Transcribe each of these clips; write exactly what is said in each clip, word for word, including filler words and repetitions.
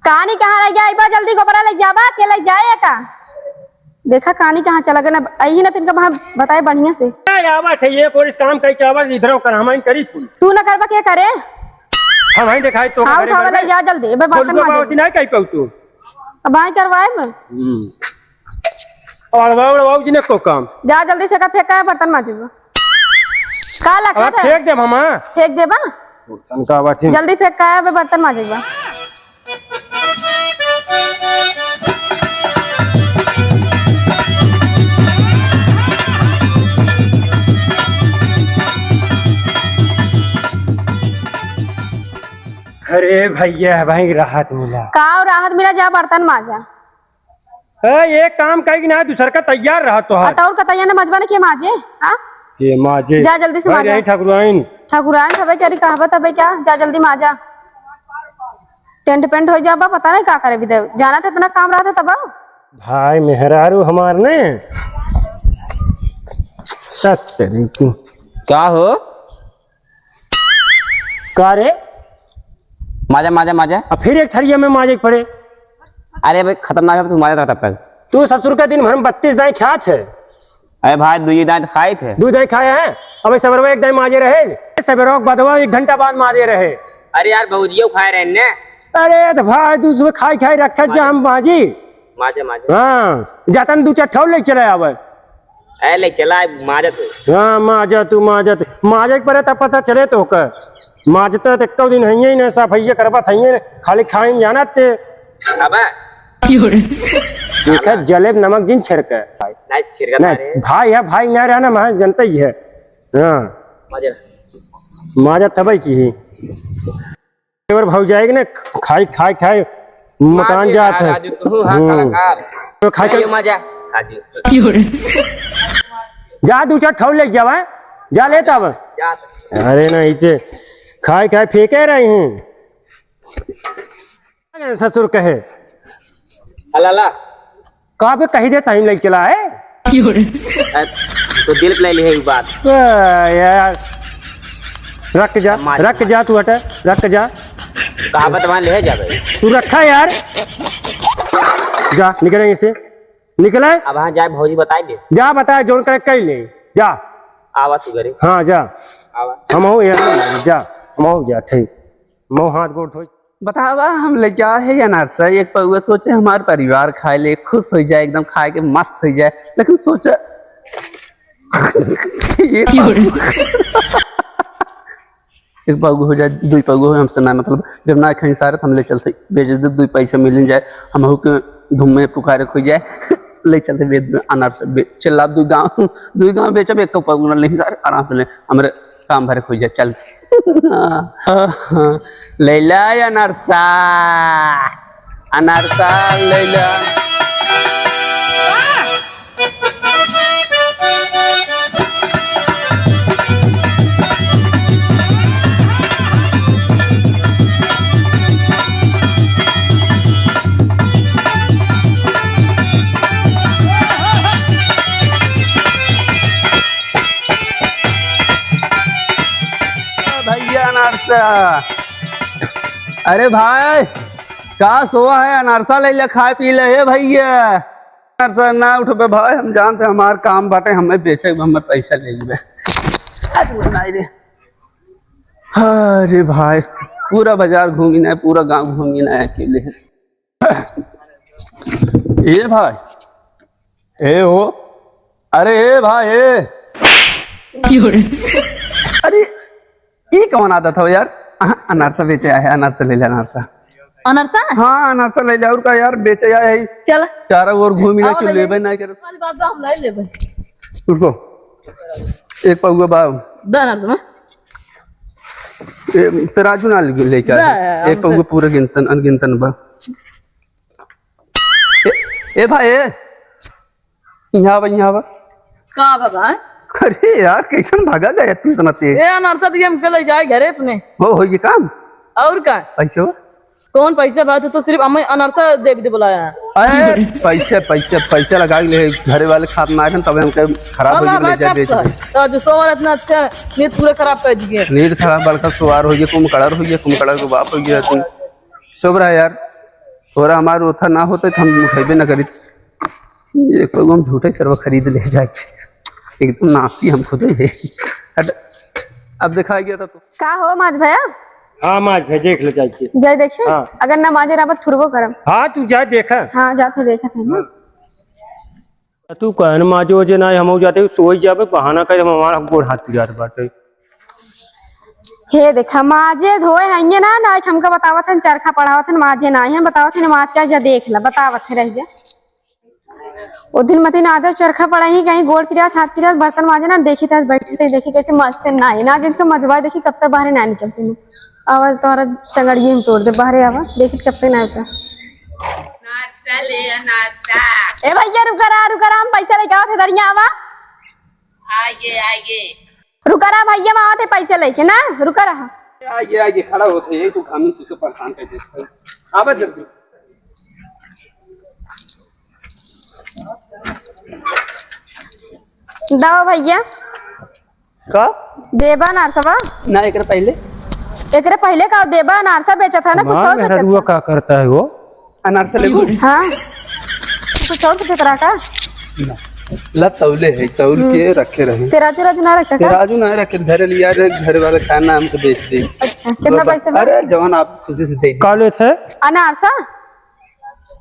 कहानी कहाँ रह गया? अइबा जल्दी गोबरा ले जाबा, के ले जाए का? देखा कहानी कहाँ चला गया ना, अही ना तिनका वहाँ बताए बढ़िया से। ए, आवत है, ये कोरिस काम कइ के आवत, इधर ओकर हम ही करी कुल। तू ना करबा के करे? हम ही देखाई तो हाँ, करे उठावा ले जा जल्दी, अबे बर्तन माजे। बाबा से नहीं कही पाऊ तू। अब आई करवाए में। हम्म। और बाबू, बाबू जी ने को काम। जा जल्दी से का फेंका है, बर्तन माजे बा। का लखा अब था? फेंक देब हम, हाँ। फेंक देबा? तनका बात है। जल्दी फेंक का है, अबे बर्तन माजे बा। अरे भैया, भाई राहत मिला। का राहत मिला, जा बर्तन माजा। ए, एक काम कही कि ना, दूसर का तैयार रहा तोहार। आ, तौर का तैयार ना मजबा ने के माजे, हाँ? के माजे? जा जल्दी से भाई माजा। रही ठकुराइन। ठकुराइन हवे क्या, अरे कहबा तबे क्या? जा जल्दी माजा। टेंट पेंट हो जाबा, पता नहीं का करे भी दे। जाना था इतना काम रहा था तब। भाई मेहरारू हमार ने। तत्तरी की। का हो? का रे? माजा, माजा, माजा। अब फिर एक थरिया में माजे के पड़े। अरे भाई, खतरनाक है, तू माजा तब तक। तू ससुर का दिन भर में बत्तीस दाई खात है। अरे भाई, दुई दाई तो खाए थे। दुई दाई खाए हैं? अबे सबेरवा एक दाई माजे रहे, सबेरवा के बदवा एक घंटा बाद माजे रहे। अरे यार, भौजियो खाए रहे ने। अरे तो भाई, तू उसमें खाई खाई रखत जा, हम माजी। माजे, माजे। हाँ, जातन दू चार ठौल ले चले आवे। ए, ले चला, माजत हो। हाँ, माजत, तू माजत। माजे के परे तब पता चले तो का। माजत तो एक्को दिन हइये ही ना, सफाइये करबत हइये ना, खाली खाइन जानत ते। अबे। देखा, जलेब नमक जिन छिड़के। नहीं, छिड़का नहीं, ना रे। भाई है, भाई ना रहना, मैं जनता ही है। हाँ। माजे। माजत हबे की ही। और भौजाई के ना खाई, खाई, खाई मकान माजे जात है। राजू, तू हाँ हम्म। कलाकार। तो खाई, खाई। मजा। राजू। जा दू चार ठौल ले जावा, जा ले तब। जा। अरे ना, इसे खाई, खाई फेंके रही हैं। ससुर कहे। अलाला। का पे कही दे, time लग चला है। ए, तो दिल पे ले ली है ये बात। ए, यार। रख जा, मार, रख मार। जा, तू हटे, रख जा। कहावत वहाँ ले जा भाई। तू रखा यार। जा, निकल यहाँ से। निकल। अब हाँ जाए, भौजी बताए दे। जा, बताए, जोन करे कई ले। जा। आवा तू घरे। हाँ, जा। आवा। हम हो यार, जा। हम हो जा, ठीक। मो हाथ गोड़ धोई। बतावा, हम लइका है अनारसा, एक पौआ सोचे हमार परिवार खाए ले, खुश होइ जाए, एकदम खाए के मस्त होइ जाए, लेकिन सोचा, ये पौआ, एक पौआ हो जाए, दुई पौआ हो, हमसे ना मतलब, जब ना खाई सारे, तो हम ले चलते, बेच दे, दुई पैसा मिल जाए, हम हो के धूम में पुकारे खो जाए, ले चलते, बेच दे, अनारसा, बे-, चिल्ला, दुई गाँव, दुई गाँव बेचब, एक पौआ नहीं सारे, आराम से ले, हमरे काम भरे खोज जा, चल। लैला अनरसा, अनरसा लैला। भैया अनारसा। अरे भाई, का सोवा है? अनारसा ले ले, खाए पी ले। हे भैया, अनारसा ना उठबे भाई, हम जानते हमार काम बाटे, हमें बेचे, हमें पैसा ले लेबे। अरे माई रे। अरे भाई, पूरा बाजार घूमी ना, पूरा गांव घूमी ना अकेले से। ए भाई, ए हो, अरे ए भाई, ए। क्यों रे? अरे, ई कौन आदत हो यार? अहाँ, अनारसा बेचे आए हैं, अनारसा ले ले, अनारसा। अनारसा? हाँ, अनारसा ले ले, और का यार, बेचे आए हैं। चल। चारों ओर घूमी ना, आओ, क्यों ले ले। लेबे ना करे। वाली बात बा, हम नहीं लेबे। रुको, एक पौआ बा। दो अनारसा। ए, तराजू ना ले, लेके आए। बा, एक हम पौआ तो पूरा गिनतन, अनगिनतन बा। ए, ए भाई, ए। यहाँ बा, यहाँ बा। का बाबा? अरे यार, कैसन भागा गया तू इतना तेज? ए, अनरसा दिए हमके ले जाए घरे अपने। हो, होई के काम? और का? पैसे हो? कौन पैसे भाई? तू तो सिर्फ हमें अनरसा देवी दे बुलाया है। अरे, पैसे, पैसे, पैसे लगा के ले, घरे वाले खात ना आए, तब हमके खराब हो बाबा, गया, ले भाई, जाए, बेच दे। तो जो सोवर इतना अच्छा, नींद पूरा खराब कर दिए। नींद खराब, बड़का सोवार हो गया, कुंभकर्ण हो गया, कुंभकर्ण के बाप हो गया तू। चुप रह यार। तोरा हमार ओथा ना होते तो हम उठेबे ना करी। ये कोई हम झूठे सरवा खरीद ले जाके। एकदम नासी हम खुदे है। हट। अब देखा गया था तो। का हो माज भैया? हाँ माज भैया, देख ले जाके। जाए देखे? हाँ। अगर ना माजे ना बस थुरबो करम। हाँ, तू जा देखा। हाँ, जाते देखा था ना। हाँ। तू कहन माजो जे ना, हम जाते सोई जाबे, बहाना करे, हम हमारा गोड़ हाथ पिरात बाटे। हे देखा, माजे धोए हइये ना, ना हमका बतावत हन, चरखा पढ़ावत हन, माजे ना हन, बतावत हन, माज का जा देख ला, बतावत है रह जा। ओ दिन मती ना आदर चरखा पढ़ाई, कहीं गोड़ पिरात, हाथ पिरात, बर्तन माजे ना, देखी त बैठी थे, देखी कैसे मस्त ना है ना, जिनका मजबा देखी कब तक बाहर ना निकलते हैं। आवाज तोहरा टंगड़िए में तोड़ दे, बाहरे आवा, देखित कब तक ना होता। नाश्ता ले आ, नाश्ता। ए भैया, रुका रहा, रुका रहा, हम पैसा लेके आवत है, दरिया आवा। आगे, आगे। रुका रहा भैया, हम आवत है पैसा लेके ना, रुका रहा। आगे, आगे खड़ा होते हैं, तू कानून से परेशान कर देते हैं। आवा जल्दी। दवा भैया। का? देबा अनारसवा? ना, एकरे पहिले। एकरे पहिले का देबा? अनारसा बेचत है ना, कुछ हमार और बेचत मेहररुआ है। का करता है वो? अनारसा लेबू? हाँ। कुछ और बेचत रहा का? ना। ला तौले है, तौल हम्म। के रखे रहे। तेराजू राजू ना रखा का? तेराजू ना रखे, घर लिया रे, घर वाले खाना हमको बेच दे। अच्छा, कितना बाबा, पैसे में? अरे, जवान आप खुशी से दे दे। का लेत है? अनारसा।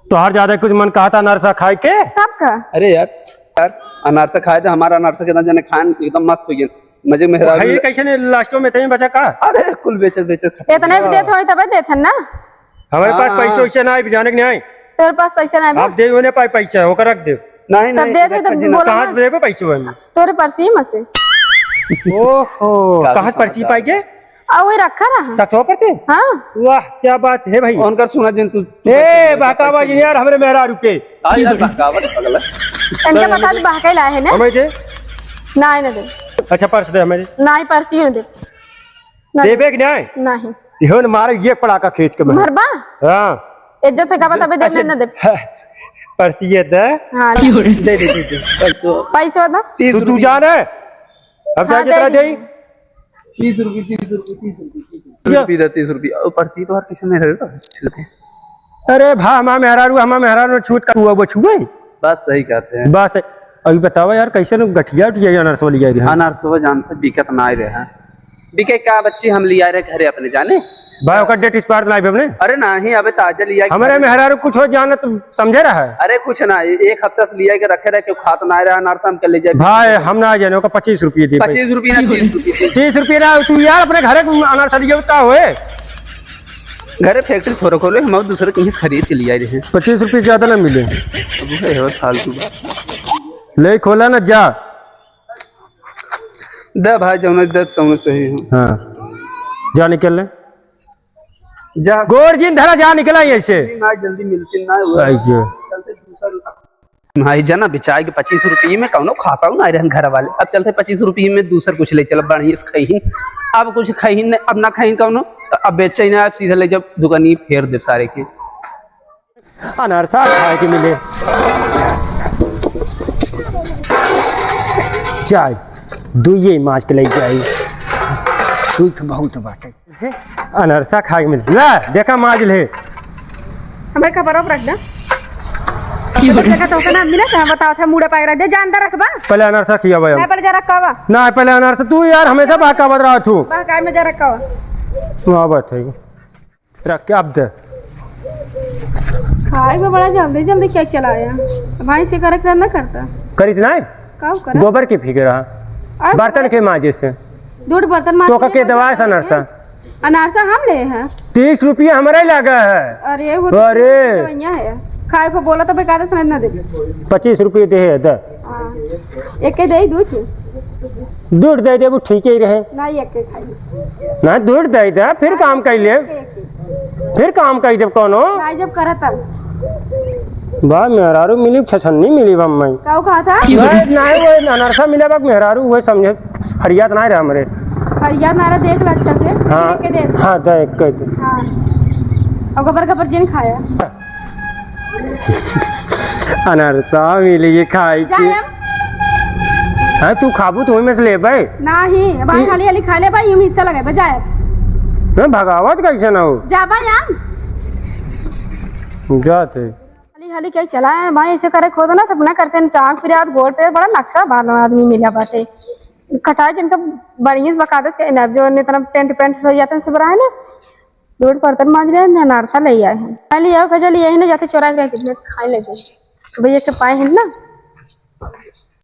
तोहार ज्यादा कुछ मन कहत अनारसा खाए के? तब का? अरे यार, यार, अनारसा खाए तो हमारा अनारसा कितना जने खान एकदम मस्त हो गया। मजे में तो हेरा है ये। कैसे ने लास्टो में तई बचा का? अरे कुल बेचत बेचत खत्म। इतने भी देत होई तबे देत हन ना। हमारे पास हाँ, पैसे हाँ। वैसे ना आए, जाने के नहीं आए। तेरे पास पैसा नहीं बा? आप दे, उन्हें पाए पैसा, होकर रख दे। नहीं, तब नहीं, दे दे, रखा तब जी ना। बोला कहाँ ना। से देबे पैसे हमें? तोरे पर्सी में से। ओहो, काफी कहाँ से पर्सी समझदार। पाई के? आ, वही रखा रहा। तथवा पर थे? हाँ। वाह, क्या बात है भाई। उनकर सुना जिन तू, तू ए, कैसे बहकावा जी यार, हमरे मेहरारू के। आ यार, बहकावा रे पगला। इनके बता दे, बहकाई लाए है ना? हमें दे। नहीं, ना दे। अच्छा, पर्स दे हमें दे। नहीं, पर्स ही ना दे। ना दे। देबे कि नहीं? नहीं। इहो न मारे ये पड़ाका खींच के मैं। मरबा? हाँ। इज्जत है का बता, अबे देबे अच्छा, ना देबे। पर्स ये दे। हाँ, ले। दे, दे, दे, दे। पैसो। पैसो बता। तीस तू, तू रुपये। जाने। अब हाँ, चाहे जितना दे दे। तीस रुपये, तीस रुपये, तीस रुपये, तीस रुपये। तीस रुपये दे, तीस रुपये। ऊपर से तो हर किसी में रहे ना, छिलके। अरे भा, हमार मेहरारू, हमार मेहरारू छूत का हुआ, वो छुए? बात सही कहते हैं। बस, अभी बतावा यार, कैसे लोग गठिया उठिया ये अनारसवा लिया रहे हैं? अनारसवा जानते, बिकत ना आए रहे हैं। बिके का बच्ची, हम लिया रहे घरे अपने जाने। भाई, ओकर डेट एक्सपायर ना आए हमने। अरे नहीं, अबे ताजा लिया के हमरे घरे। मेहरारू कुछ हो जाना तो समझे रहा है। अरे कुछ ना, एक हफ्ता से लिया के रखे रहे, क्यों खात ना रहा, अनारसा हम के ले जाए। भाई, हम ना जाने, ओका पच्चीस रुपये दे भाई। पच्चीस रुपये ना, तीस रुपये दे। तीस रुपये ना, तू यार अपने घरे अनारसा लिया होता होए। घरे फैक्ट्री थोड़ा खोले, हम और दूसरे कहीं से खरीद के लिया रहे। पच्चीस रुपये ज्यादा ना मिले। अब है और फालतू बात। ले खोला ना जा। दे भाई, जौने दे तौने सही हो। हाँ। जा निकल ले। जा। गोड़ जिन धरा, जा निकला ही ऐसे। ना जल्दी मिलते ना हुआ। आई जो। चलते दूसरा। भाई जाना, बिचाई के पच्चीस रुपये में कौनो खाता हूँ ना रहन घर वाले। अब चलते पच्चीस रुपये में दूसर कुछ ले चल, बढ़िया से खइहिन। अब कुछ खइहिन ने, अब ना खइहिन कौनो, तो अब बेचे ही ना, अब सीधे ले जब दुकानी फेर दे सारे के। अनरसा खाए के मिले। जाए, दुइये माज के ले जाए। दुई तो बहुत बाटे। अनरसा खाए के मिले। ला, देखा माज ले। हमारे कपड़ा पर रख दे। देखा तो का नाम मिला था, बताओ था, मुड़े पाए रख दे, जा अंदर रखबा। पहले अनरसा खियावा। नहीं, पहले जा रखा हुआ। ना, पहले अनरसा, तू यार हमेशा बहकावत रहा तू। बहकाए में जा रखा हुआ। तू आवत है। रख के अब दे। खाए में बड़ा जल्दी जल्दी क्या चलाया। भाई से करे के ना करता। करित ना है? का करे? गोबर के फेंके रहा। अरे बर्तन के माजे से। दूध बर्तन माजे तो का के दवा है अनरसा? अनरसा हम ले हैं। तीस रुपया हमारा ही लगा है। अरे वो तो अरे। तीस रुपया है। खाए को बोला तो बेकार से ना दे। पच्चीस रुपये दे है, दे। हाँ। एक के दे दूध। दूध दे देबू, ठीक ही रहे। नहीं, एक के खाई। ना, दूध दे दे, फिर काम कर ले। एक के, एक के। फिर काम कर दे कोनो। नहीं, जब करत तब। बा, मेहरारू मिली, छछन्नी मिली बा मैं। का कहा था? नहीं, नहीं, वो अनरसा मिले बा, मेहरारू, वो समझे, फरियाद नहीं रहा हमरे। फरियाद ना रहा, देख ला अच्छा से। हाँ। एक के दे। हाँ, दे, एक के दे। हाँ। और गबर गबर जिन खाया। अनरसा मिली ये खाई की। जाए हम। हाँ, तू खाबू तो ओही में से लेबे। नाही, भाई ई खाली खाली खा ले भाई, यूं हिस्सा लगे बजाए। मैं भगावत कैसे ना हो? जा भाई हम। जात है। हाली हाली क्या चला है भाई, ऐसे करे खोदो ना, तो अपना करते हैं टांग पिरात, गोड़ पे बड़ा नक्शा बाल आदमी मिला बाटे। कटाई जिनका बढ़िया से बकादस के ना, जो इतना टेंट पेंट सज जाते हैं, सब रहा है ना, रोड पर तन मांज रहे हैं, अनारसा ले आए हैं। पहले यह खजल यही ना जाते चोरा के कितने खाए ले जाए। भैया के पाए हैं ना।